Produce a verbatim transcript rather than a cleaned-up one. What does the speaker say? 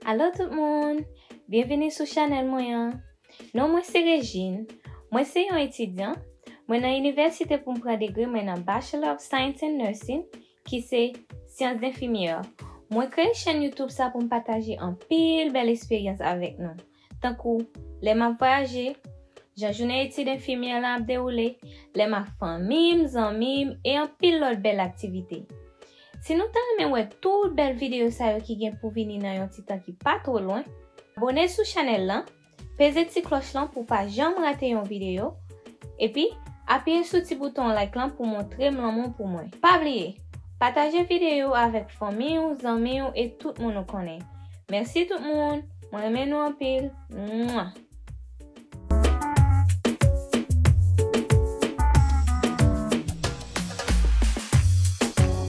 Alo tout moun! Byenvini sou chanèl mwen an. Non mwen se Regine. Mwen se yon etidyan. Mwen nan inivèsite pou m pran degre mwen nan Bachelor of Science in Nursing, ki se syans enfimyè. Mwen kreye chèn YouTube sa pou m pataje anpil bèl eksperyans avèk nou. Tankou lè m ap vwayaje, jan jounen etid enfimyè lan ap dewoule, lè m ak fanmi m, zanmi m, e anpil lòt bèl aktivite. Si nou ta renmen wè tout bèl videyo sa yo ki gen pou vini nan yon ti tan ki pa twò lwen, abòne sou chanèl lan, peze ti klòch lan pou pa janm rate yon videyo, epi apiye sou ti bouton like lan pou montre m lanmou pou mwen. Pa bliye, pataje videyo avèk fanmi w, zanmi w e tout moun ou konnen. Mèsi tout moun, mwen renmen nou anpil. Mwa!